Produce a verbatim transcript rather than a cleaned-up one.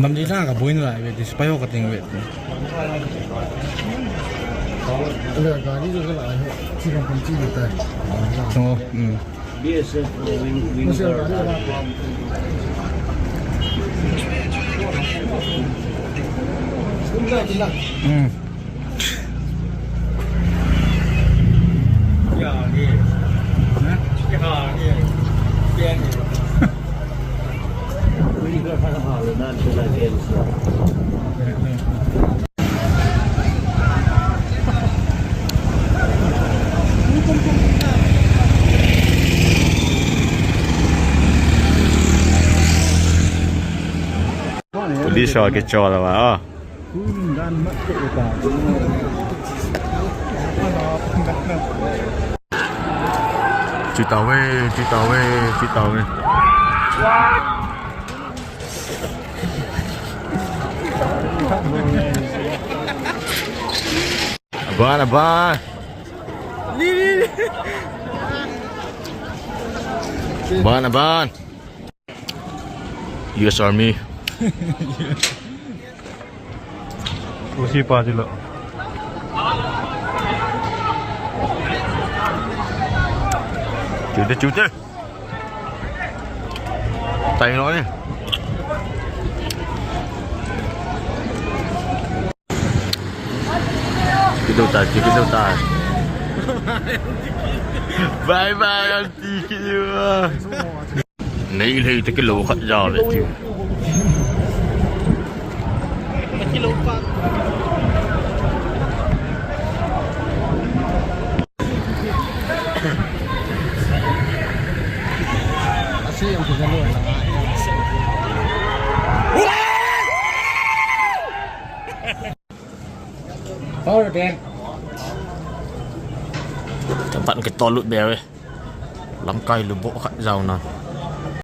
ꯅꯝꯗꯤ ꯊꯥꯒ ꯕꯣꯏꯅ ꯂꯥꯛꯑꯦ this ꯄꯥꯏꯍꯧ cutting weight. ꯑꯗ ꯒꯥꯔꯤꯗꯨꯒ ꯂꯥꯛꯑꯦ ꯁꯤ ꯀꯝꯄꯅꯤ ꯆꯤꯡꯗ ꯇꯥꯏ꯫ ꯑꯣ ꯎꯝ꯫ ꯃꯁꯦꯜ ꯒꯥꯔꯤ ꯂꯥꯛꯄ꯫ ꯎꯝ꯫ Police wa ke chola wa. Chitawe, chitawe, chitawe. Aban, aban. Aban, aban. U S Army. Usi pa sila. Cuti, cuti. Tayo na ni. Kita utai, kita utai. Bye bye, auntie, kita. Nei lei te kilo khat ja le ti. Power bank. Tempat ke tolut be we. Lamkai lubok khat jao na.